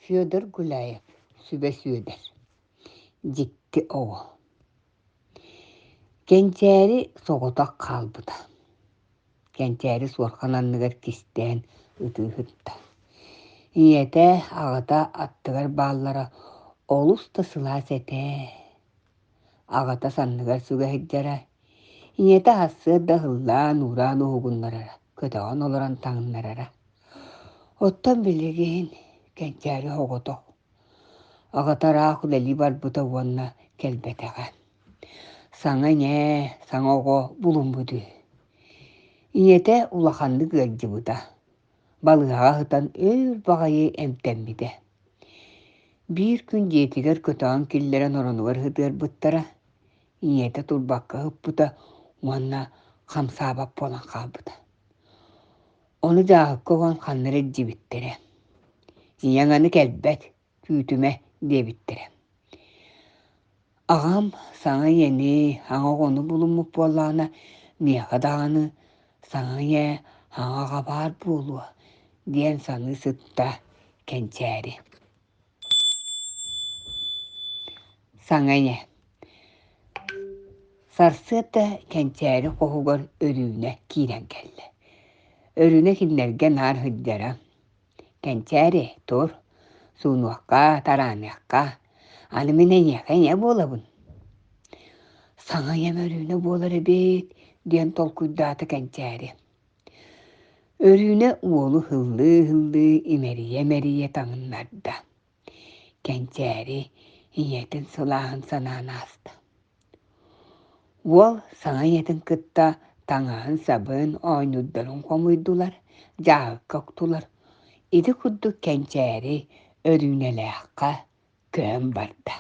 Федор Гуляев, Сүбэ Сүөдэр, Дьикти оҕо Кэнчээри соҕотох хаалбыта. Кэнчээри суорҕан анныгар кистээн ытыы сытта. Ийэтэ, аҕата аттыгар бааллара олус да сылаас этэ. Аҕата санныгар сүгэһирдэрэ, ийэтэ сарсыарда ыллаан-уураан уһугуннарара, көтөҕөн олорон таҥыннарара. Оттон билигин Кэнчээри оҕотох, аҕата ыраах үлэлии барбыта уонна кэлбэтэҕэ. Саҥа ийэ, саҥа оҕо булуммут үһү. Ийэтэ улаханнык ыалдьыбыта, балыыһаҕа сытан өр баҕайы эмтэммитэ. Биир күн дьиэтигэр көтөҕөн киллэрэн оронугар сытыарбыттара, ийэтэ турбакка сыппыта уонна хамсаабат буолан хаалбыта. Ону дьааһыкка уган ханна эрэ илдьибиттэрэ. Ийэҥ аны кэлбэт, күүтүмэ диэбиттэрэ. Аҕам саҥа ийэни, аҥа оҕону булуммут буоллаҕына, миэхэ даҕаны саҥа ийэ, аҥа аҕа баар буолуо диэн саныы сытта Кэнчээри. Саҥа ийэ Сарсыарда Кэнчээри хоһугар Өрүүнэ киирэн кэллэ. Өрүүнэ кинилэргэ наар сылдьара. Кэнчээри, тур, суунуохха, тарааныахха, аны мин эйиэхэ ийэ буолабын. Саҥа ийэм Өрүүнэ буолар эбит диэн толкуйдаата Кэнчээри. Өрүүнэ уолу һыллыы-һыллыы имэрийэ-имэрийэ таҥыннарда. Кэнчээри ийэтин сылааһын санаан ааста. Уол саҥа ийэтин кытта таҥаһын-сабын, оонньуурдарын хомуйдулар, дьааһыкка уктулар. Ити курдук Кэнчээри Өрүүнэлээххэ көһөн барда.